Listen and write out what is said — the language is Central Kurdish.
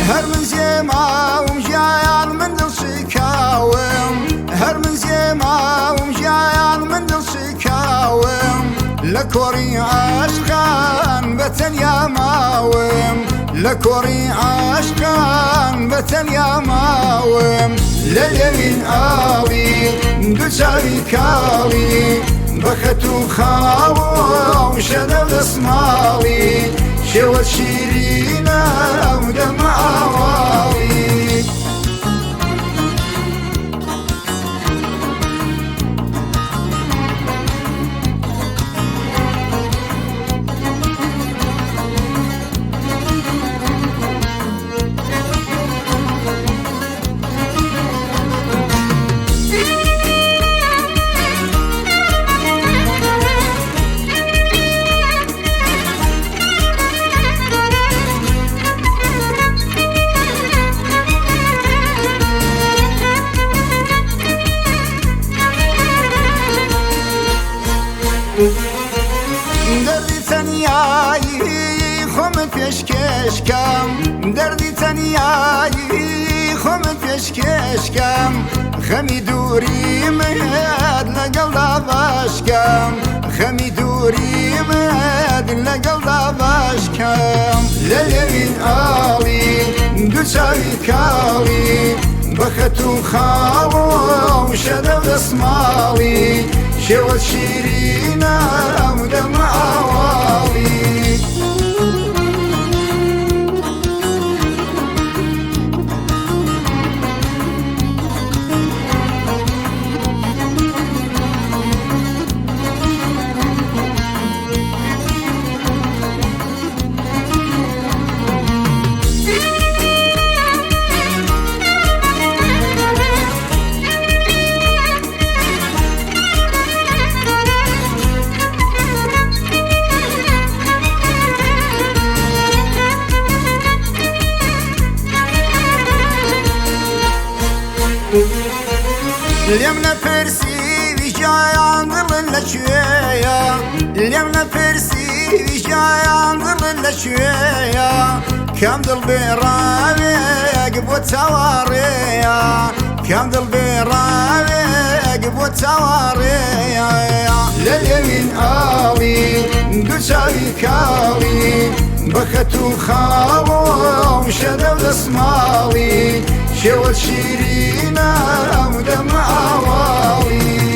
هەر من زێماوم ژیان من دڵ شکاوم، هەر من زێماوم ژیان من دڵ شکاوم، لە کۆڕی عاشقان بە تەنیا ماوم، لە کۆڕی عاشقان بە تەنیا ماوم. لە لێوین ئاڵی دوو چاوی کاڵی، بە خەت و خاڵ و شەدە و دەسماڵی، شێوە شیرینە و دەمە ئاواڵی. دەردی تەنیایی خۆمت پێشکێشکەم، دەردی تەنیایی خۆمت پێشکێشکەم، خەمی دووری مت لەگەڵدا باشکەم، خەمی دووری مت لەگەڵدا باشکەم. لە لێوین ئاڵی دوو چاوی کاڵی، بە خەت و خاڵ و شەدە و دەسماڵی، شێوە شیرینە و دەمە ئاواڵی. لێم نەپرسی ویژایان دڵن لەکوێیە، لێم نەپرسی ویژایان دڵن لەکوێیە، کام دڵ بێ ڕاوێک بۆ چاوەڕێیە، کام دڵ بێ ڕاوێک بۆ چاوەڕێیە. لە لێوین ئاڵی دوو چاوی کاڵی، بە خەت و خاڵ و شەدە و دەسماڵی، شێوە شیرینە و دەمە ئاواڵی.